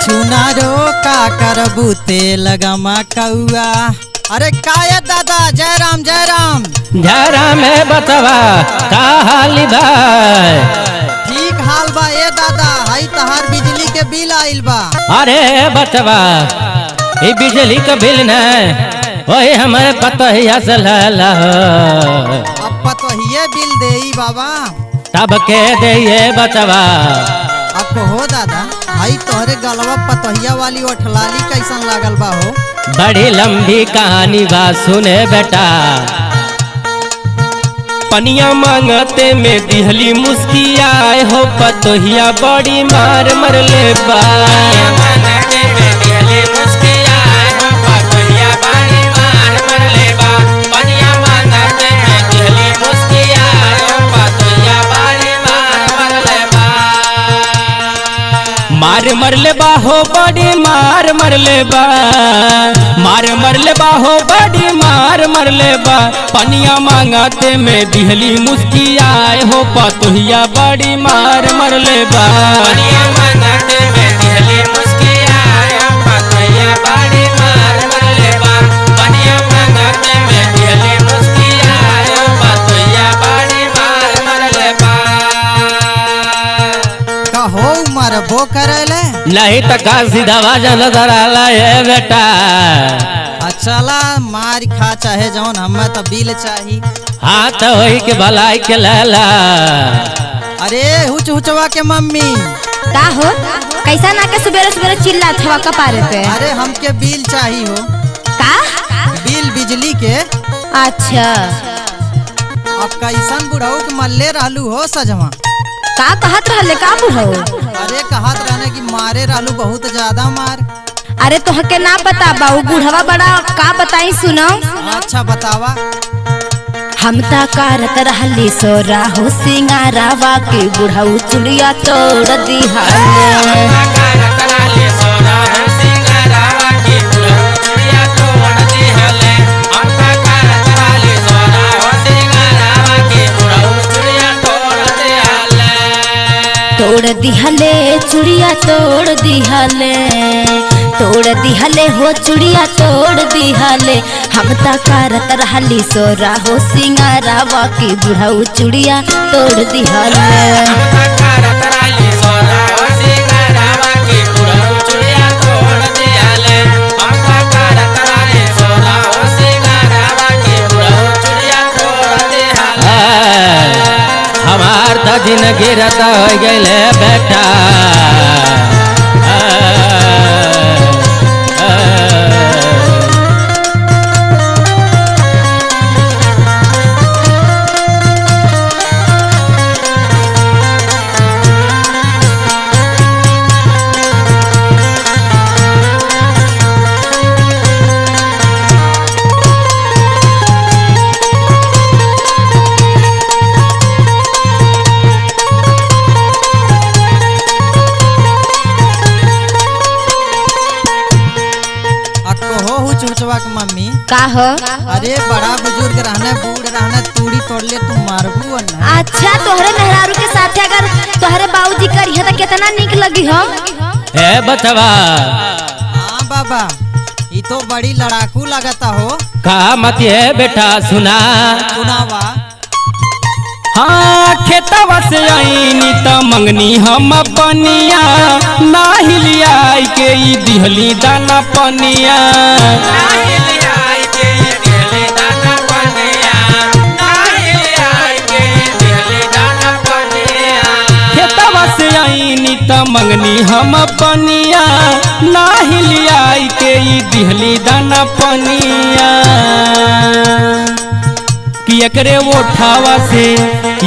छुनारो का करबू तेल गमा कौआ। अरे काय दादा, जय राम जय राम। जय राम है बतवा, का हाल बा? ठीक हाल बा ए दादा, हई तहार बिजली के बिल आइल बा। अरे बतवा, ई बिजली के बिल न वही हमारे पतोहिया से लला हो। अब पतोहिए बिल देई बाबा? तब के दे बचवा। अब हो दादा, हई तोहरे गलवा पतोहिया वाली ओठलाली कैसन लागल बा हो? बड़ी लंबी कहानी बा, सुने बेटा। पनिया मांगते में दिहली मुस्कियाए हो, पतोहिया बड़ी मार मरले बा। मांगते में दिहली मुस्कियाए हो, पतोहिया बड़ी मार मरले बा। पनिया मांगते में दिहली मुस्कियाए हो, पतोहिया बड़ी मार मरले बा। मार मरले बा हो, बड़ी मार मरले बा। मार मरले बा हो, बड़ी मार मरले बा। पनिया मांगते में दिहली मुस्कियाए हो, पतोहिया बड़ी मार मरले बा। पनिया मांगते में दिहली मुस्कियाए हो, पतोहिया बड़ी मार मरले बा। पनिया मांगते में दिहली मुस्कियाए हो, पतोहिया बड़ी मार मरले बा। कहो मरबो करेले? नहीं तो का सीधा नजर आला है बेटा। चला मार खा चाहे जौन, हमें तो बिल चाही। हाँ तो वही के भलाई के लाला। अरे हुच हुचवा के मम्मी, का हो कैसा ना के सुबेरे सुबेरे चिल्लात हवा कपारे पे? अरे हमके बिल चाही हो। का बिल? बिजली के। अच्छा, अब कैसन बुढ़ऊ के मल्ले रहलू हो सजवा? का कहत रहले का बुढ़ऊ? अरे कहत रहने की मारे रहलू बहुत ज्यादा मार। अरे तोहके ना पता बा, उ बुढ़वा बड़ा का बताई, सुनो। अच्छा बतावा। हम ता करत रहली सोरा हो सिंगारावा के बुढ़ऊ चुड़िया तोड़ दिहाले। तोड़ दिहले चुड़िया तोड़ दिहले, तोड़ दिहले हो चुड़िया तोड़ दिहले। हम ता करत रहली सोरा हो सिंगारावा के बुढ़ऊ चुड़िया तोड़ दिहले। हमार तो जिंदगी रता हो गए बेटा। मम्मी का हो? अरे बड़ा बुजुर्ग रहने, बूढ़ रहने, तूड़ी तोड़ ले तू मारबू ना। अच्छा तोहरे मेहरारू के साथे अगर तोहरे बाबूजी करी तो कितना निक लगी हो। ए बचवा। हाँ बाबा, ये तो बड़ी लड़ाकू लगता हो। का मत है बेटा, सुना सुनावा। हाँ खेतवा से आईनी त मंगनी हम पनिया, नाही लियाई के ई दिहली दाना पनिया। नाही लियाई के ई दिहली दाना पनिया, नाही लियाई के ई दिहली दाना पनिया। खेतवा से आईनी त मंगनी हम पनिया, नाही लियाई के ई दिहली दाना पनिया। एकरे ओठावा से,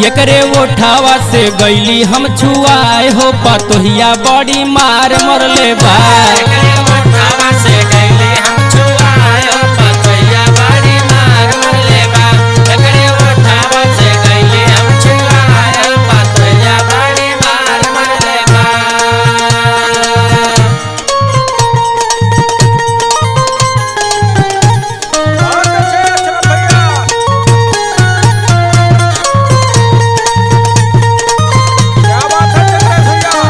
एकरे ओठावा से गईली हम छुआए हो, पतोहिया बड़ी मार मरले बा। एकरे ओठावा से गईली हम छुआए हो, पतोहिया बड़ी मार मरले बा। एकरे ओठावा से गईली हम छुआए हो, पतोहिया बड़ी मार मरले बा। क्या बात है चंद्रेश भैया।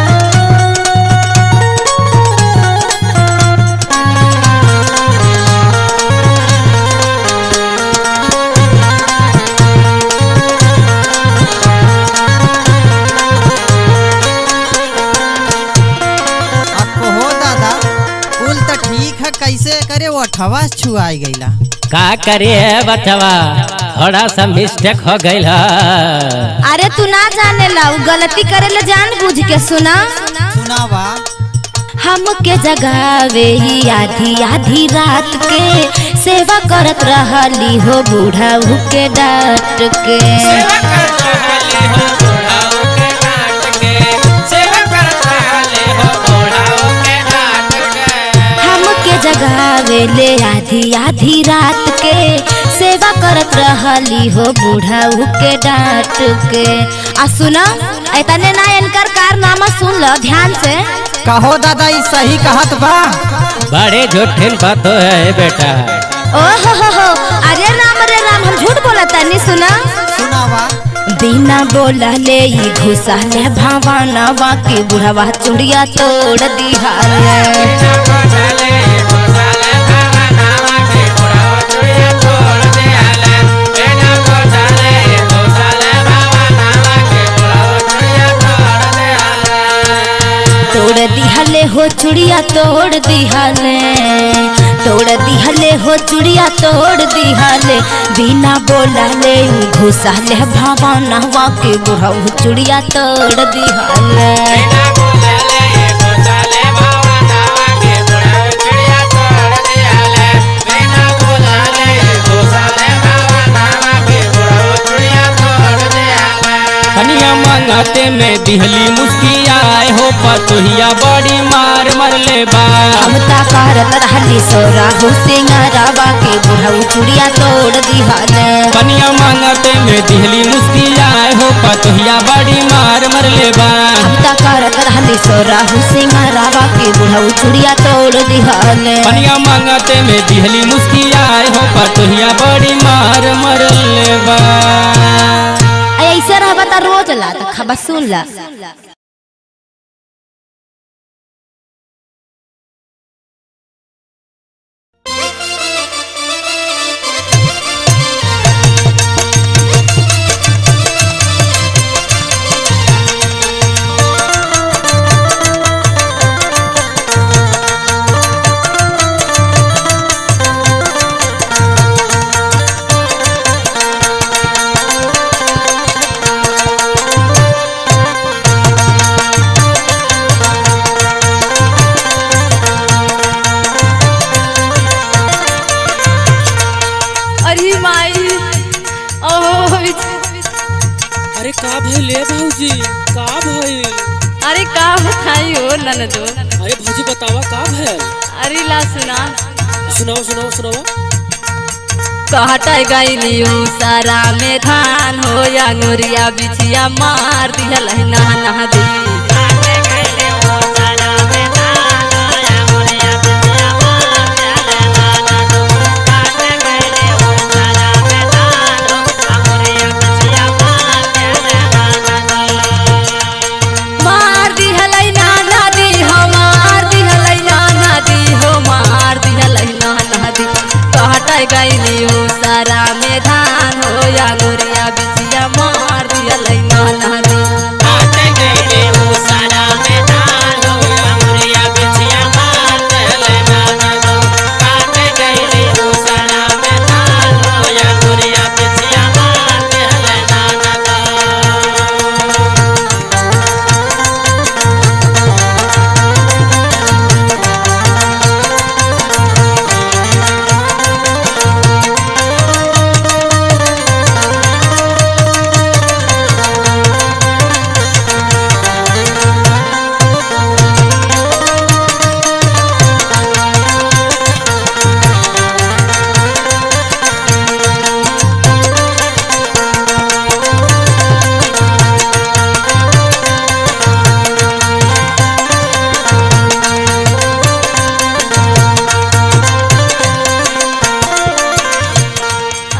देखा कैसे करे ओठवा छुआई गईला। का करे बचवा, थोड़ा सा मिस्टेक हो गईल। अरे तू ना जाने ला, उ गलती करेला जान बूझ के। सुना सुनावा। हमके जगावे ही आधी आधी रात के, सेवा करत रहली हो बूढ़ा के डांट के। सेवा करत रहली हो बूढ़ाऊ के डांट के, सेवा करत रहली हो बूढ़ाऊ के डांट के। हमके जगावे ले आधी आधी रात के, सेवा करत रहली हो बूढ़ा के डांट के। आ सुना एतने ना इनकर कारनामा सुन लो ध्यान से। कहो दादा ई सही कहत बा। बड़े झूठे बात है बेटा। ओ हो, अरे राम रे राम, हम झूठ बोलता नहीं। सुना सुनावा। बिना बोला ले ई घुसा ले भावाना की बुढ़ावा चूड़िया तोड़ दिहाले। तोड़ दिहले हो चूड़िया तोड़ दिहले, तोड़ दिहले हो चूड़िया तोड़ दिहले। बिना बोला ले घुसा ले भावाना के बुढ़ऊ चूड़िया तोड़ दिहले। कनिया मांगते में दिहली मुस्कियाए हो पतोहिया बड़ी मार मरले बा। हम ता करत रहली सोरा हो सिंगारावा के बुढ़ऊ चूड़िया तोड़ दिहले। कनिया मांगते में दिहली मुस्कियाए हो पतोहिया बड़ी मार मरले बा। हम ता करत रहली सोरा हो सिंगारावा के बुढ़ऊ चूड़िया तोड़ दिहले। कनिया मांगते में दिहली मुस्कियाए हो पतोहिया बड़ी मार मरले बा। ऐसे रहबा त रोज ला त खबर सुन ला। अरे माई, ओह अरे का भइल भौजी, का भइल? अरे का बताई हो ननदो। अरे भौजी बतावा का भइल? अरे ला सुना। सुनाओ सुनाओ सुनाओ। कहट गईली सारा में धान हो या गोरिया बिछिया मार दिहल ना ना दी। मार दिहलै नाना दी हो, मार दिहलै नाना दी हो, मार दिहलै नाना दी। कहट गईली सारा में धान हो या गोरिया बिछिया मार दिहलै नाना दी।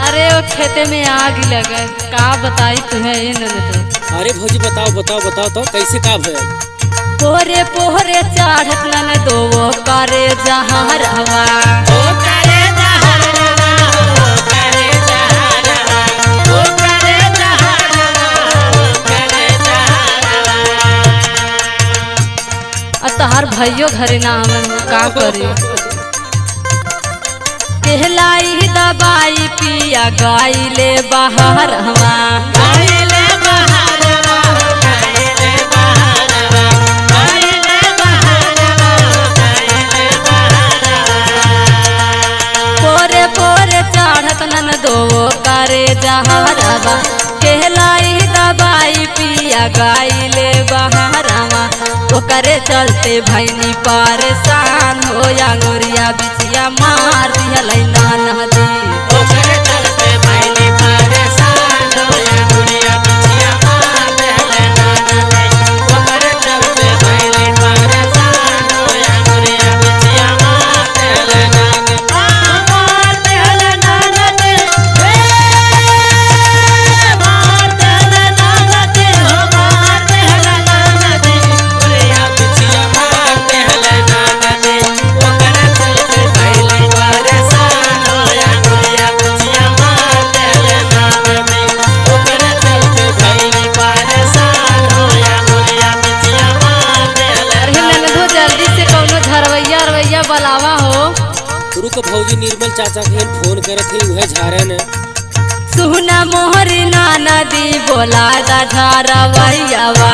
अरे वो खेते में आग लगल, का बताई तुम्हें ये ननदो। अरे भौजी बताओ बताओ बताओ तो कैसे का भइल? पोहरे पोहरे चढ़त ननदो वो करे जहरवा। आ तहार भैयो घरे ना आवन, का करे? कहलाई दबाई पिया गाइले बाहर हवा। पोरे पोरे चढ़त नन दो करे जहरवा। कहलाई दबाई पिया गाइले बहरवा। ओकरे चलते भैनी परेशान हो अंगुरिया बिछिया मार दिहलै ननदी। अरे ननदो जल्दी से कौनो झरवैया अरवैया बलावा हो। रुक भौजी, निर्मल चाचा के फोन करत ही उहे झारे ने। सुना मोहरी नदी बोला दा झरवैयावा।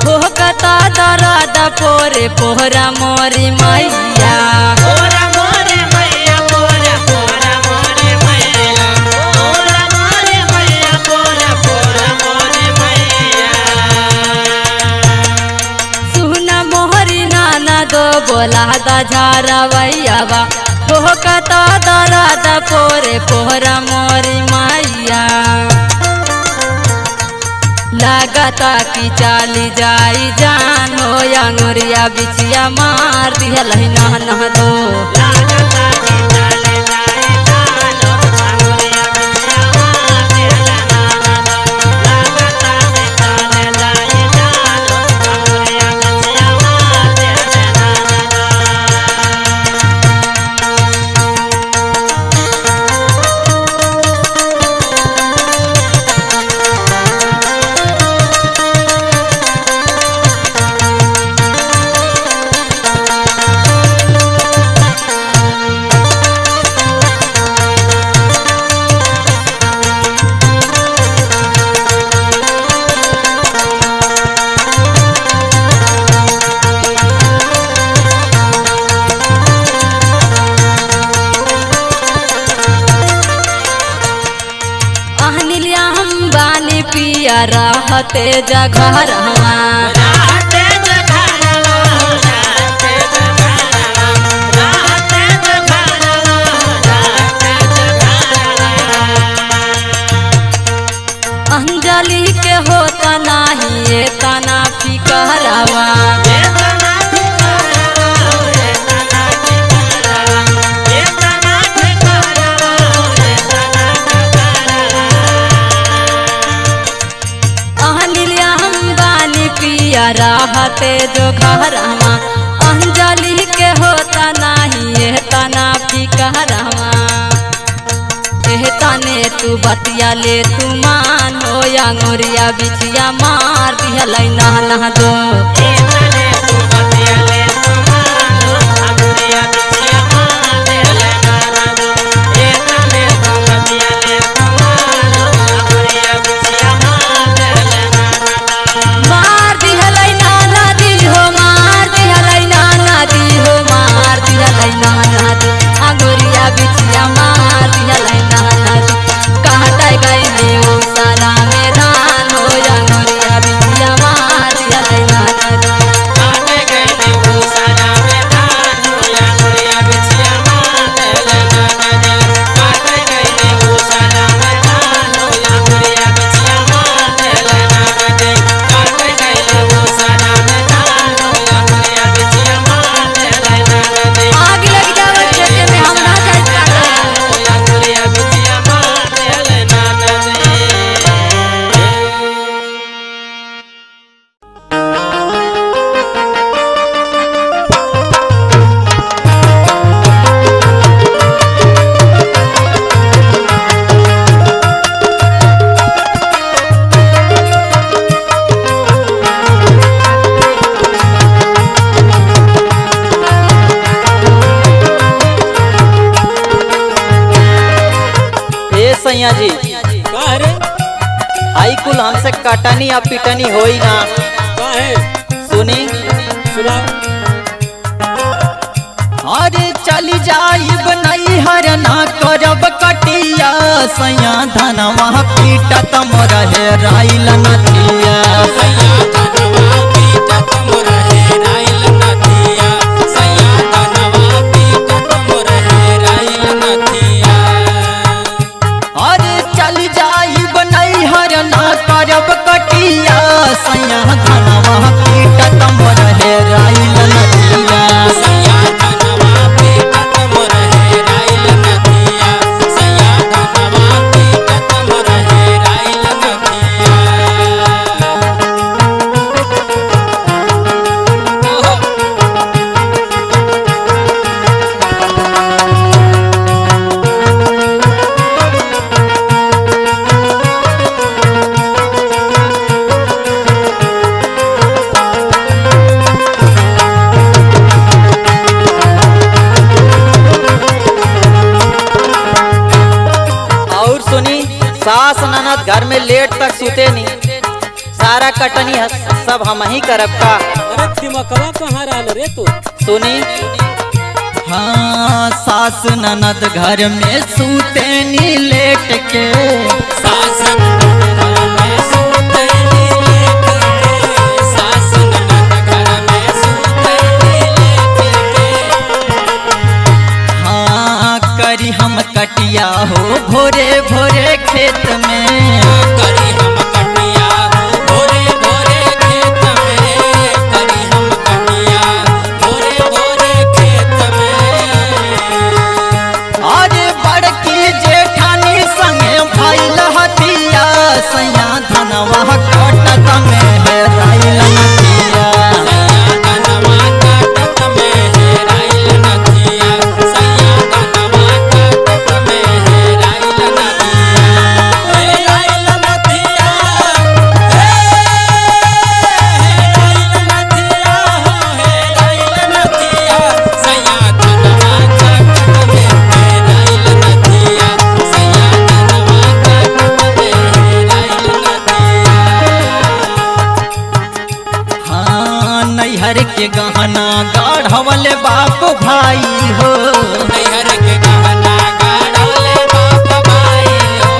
होकता दरद पोरे पोहरा मोरी मैया। सुना मोहरी नाना दो बोला दा झरवैयावा। होकता दरद पोरे पोहरा मोरी मैया। लागता कि चाली जाई जान हो अंगुरिया बिछिया मार दिहलै ननदो। अहनिलिया हम बानी पिया रहते जघरवा। अंजलि के होता नाही एतना फिकरवा। अहनिलिया हम बानी पिया रहते जो घरवा। अंजलि के होता नाही एतना फिकरवा। एहताने तू बतिया ले तू मान हो अंगुरिया बिछिया मार दिहलै ननदो। मार दिहलै ननदी हो मार दिहलै ननदी हो मार दिहलै ननदी। अंगुरिया बिछिया मार दिहलै ननदी। काटे गइली उ सारा में धान हो अंगुरिया बिछिया मार दिहलै ननदी। काटे गइली उ सारा में धान हो। सैया जी, का रे? आई कुल हमसे कटनी या पिटनी होई ना। का है? सुनी। सुना। अरे चली जाइब नैहर ना करब कटिया, सैया धनवा पीटत मोर हे राइल नथिया। सैया धनवा पीटत मोर हे राइल नथिया, सैया धनवा पीटत मोर हे राइल नथिया। अरे चली जाइब नैहर ना करब कटिया, सैया धनवा पीटत मोर हे राइल नथिया। सैया धनवा पीटत मोर हे राइल नथिया, सैया धनवा पीटत मोर हे राइल नथिया। ओहो। और सुनी, सास ननद घर में लेट तक सुते नहीं, सारा कटनी सब हम ही करब का। अरे दिमागवा कहाँ रहल रे तू? सुनी। हाँ, सास ननद घर में सूते नी लेट के, सास ननद घर में सूते नी लेट के, सास ननद घर में सूते नी लेट के। हाँ करी हम कटिया हो भोरे भोरे खेत में। करी हम कटिया हो भोरे भोरे खेत में, करी हम कटिया भोरे भोरे खेत में। अरे बड़की जेठानी संगे भइल हतिया, सैया धनवा कटत में है राइल नथिया। सैया धनवा काटत में हे राइल नथिया, सैया धनवा काटत में हे राइल नथिया, हे राइल नथिया, हे राइल नथिया, हे राइल नथिया। सैया धनवा काटत में हे राइल नथिया, सैया धनवा काटत में हे राइल नथिया। हाँ, नैहर के गहना गढ़वल बाप भाई हो, नैहर के गहना गाड़वले बाप भाई हो,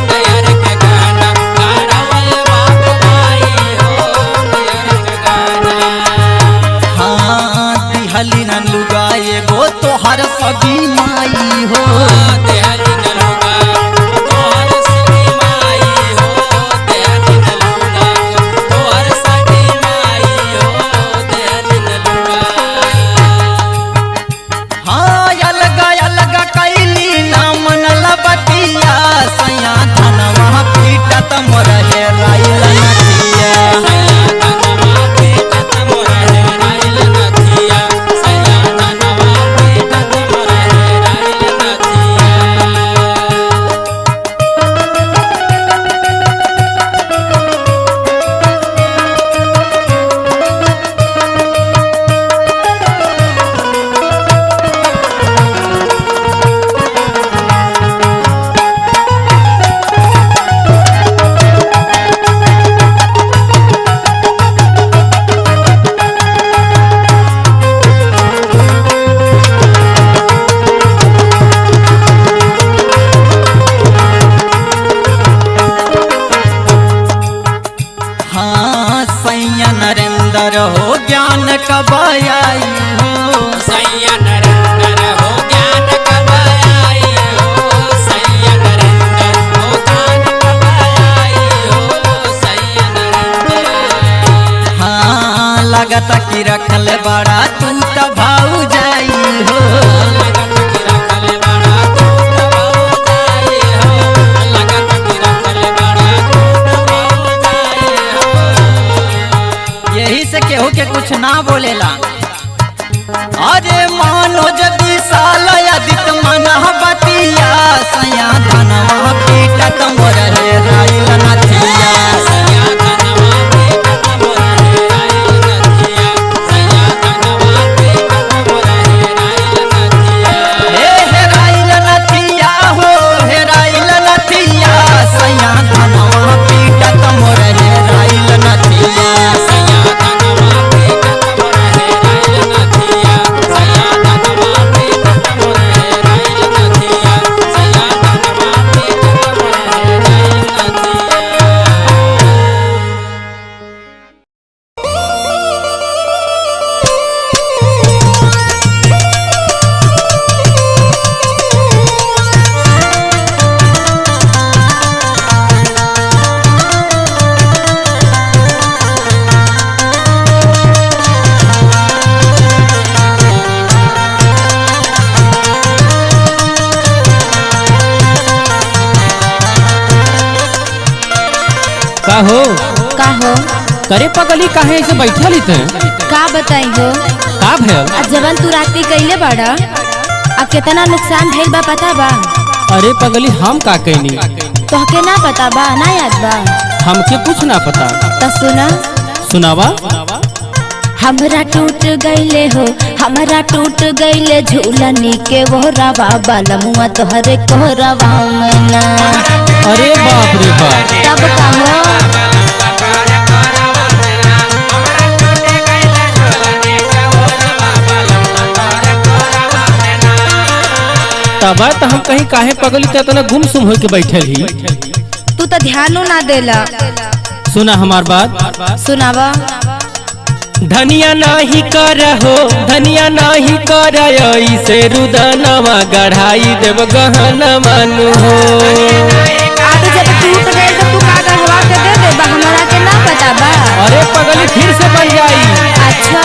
नैहर के गहना गाड़वले बाप भाई हो, नैहर के गहना। हाँ दिहली न लुगा एगो तोहर सगी माई हो। देहली न लुगा तोहर सगी माई हो, देहली न लुगा तोहर सगी माई हो, देहली न लुगा। हाँ अलग अलग कैली ना मनल बतिया, सैया धनवा पीटत मोर हे राइल नथिया। सैया धनवा पीटत मोर हे राइल नथिया, सैया धनवा पीटत मोर हे राइल नथिया। हाँ सैया नरेंद्र हो ज्ञान कब आई हो, सैया नरेंद्र हो ज्ञान कब आई हो, सैया नरेंद्र हो ज्ञान कब आई हो, सैया नरेंद्र। हाँ लगत कि रखल बड़ा तू त भाऊ जाई हो। लगत कि रखल बड़ा तू त भाऊ जाई हो, लगत कि रखल बड़ा तू त भाऊ जाई हो। यही से केहू के कुछ ना बोलेला। अरे मानो विशाल आदित मना बतिया, सैया धनवा पीटत मोर हे राइल नथिया। सैया धनवा पीटत मोर हे राइल नथिया, सैया धनवा का हो? का हो? करे पगली काहे ऐसे बैठल ही थे? का बताई हो? का भयल? आ जवन तू राती कइले बाड़ा, आ केतना नुकसान भइल बा पता बा? अरे पगली हम का कहनी? तोहके ना पता बा? ना याद बा? हमके कुछ ना पता। त सुना। सुनावा। हमरा टूट गईले हो, हमरा टूट गईले झूलनी के वोहरावा बालमुआ तोहरे कोहरावा मना। अरे बाप रे बाप। तब का हो? तब तो हम कहीं काहे पगली ते इतना गुमसुम होके बैठल ही। तू तो ध्यानो ना देला। सुना हमार बात। सुनावा। धनिया नाही करहो, धनिया नाही कर ऐसे रुदनवा गढ़ाई देव गहनवा नु हो। अब जब टूट गए तो तू का गढ़वा के दे दे बा, हमरा के ना पता बा। अरे पगली फिर से बन जाई। अच्छा।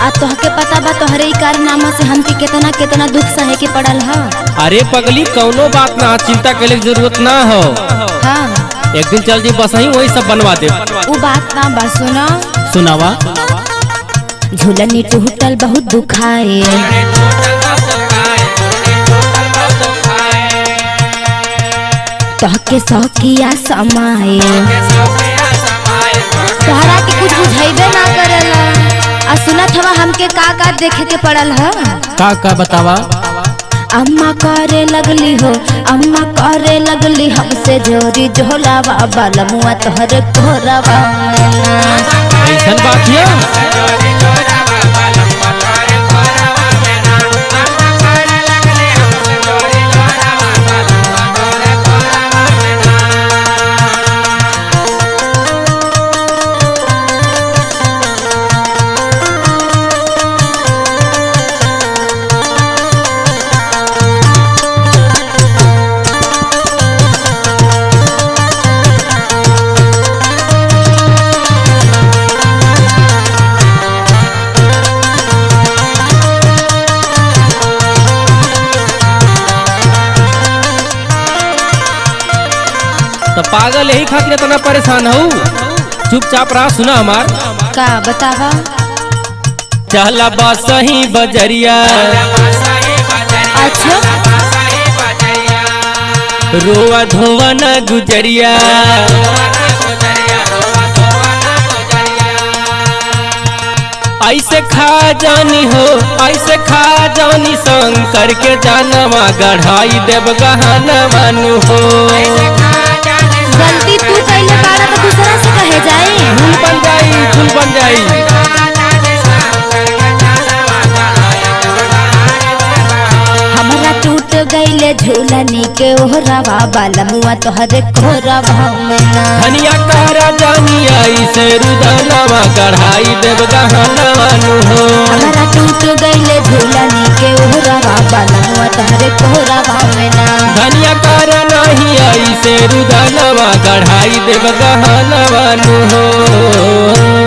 आ तोहके पता बा तोहरे ई कारनामा से हमके केतना केतना दुख सहे के पड़ल ह। अरे पगली कौनो बात ना, चिंता करे के जरूरत ना हो। हाँ। एक दिन चल जी बस ही वही सब बनवा दे। उ बात ना बा, सुना। सुनावा। झूलनी टूटल बहुत दुखाए, तोहके शौकिया समाए, तोहरा के कुछ बुझाइबे ना करेला। आ सुनत हवा हमके का का देखे के पड़ल ह। का का बतावा? अम्मा करे लगली हो, अम्मा करे लगली हमसे जोरी झोलावा बालमुआ तोहरे कोहरावा। ऐसन बात है? तो पागल यही खातिर इतना परेशान हो? चुपचाप रहा, सुना हमार। का बतावा? चला बस ही बजरिया। अच्छा। रोआ धोवा न गुजरिया। ऐसे खा जानी हो, ऐसे खा जानी शंकर के जानवा गढ़ाई देव गहनवा नु हो। गलती तू कइले बाड़ा तो दूसरा से कहे जाए। झूल बन जाई, झूल बन जाई। हमरा टूट गईले झूलनी के ओहरावा बालमुआ तोहरे कोहरावा मना। धनिया करा जानी ऐसे रुदनवा गढ़ाई देव गहनवा नु हो। हमरा टूट गईले झूलनी के ओहरावा बालमुआ तोहरे कोहरावा मना। धनिया करा नहीं ऐसे रुदनवा गढ़ाई देव गहनवा नु हो।